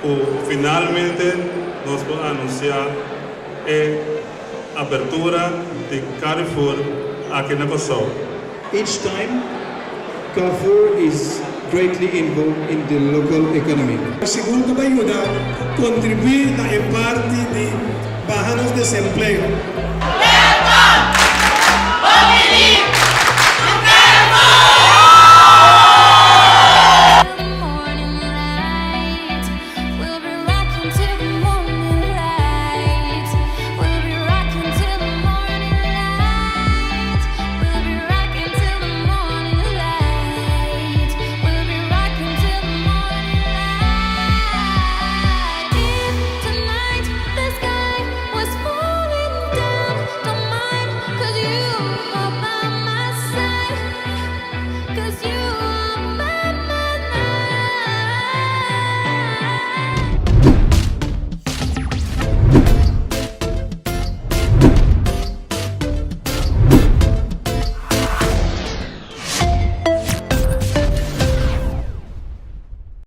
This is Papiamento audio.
Ku finalmente nos por anunsiá e apertura di Carrefour aki na Kòrsou. Each time, Carrefour is greatly involved in the local economy. Sigur ta bai yuda kontribuí na e parti di baha nos desempleo.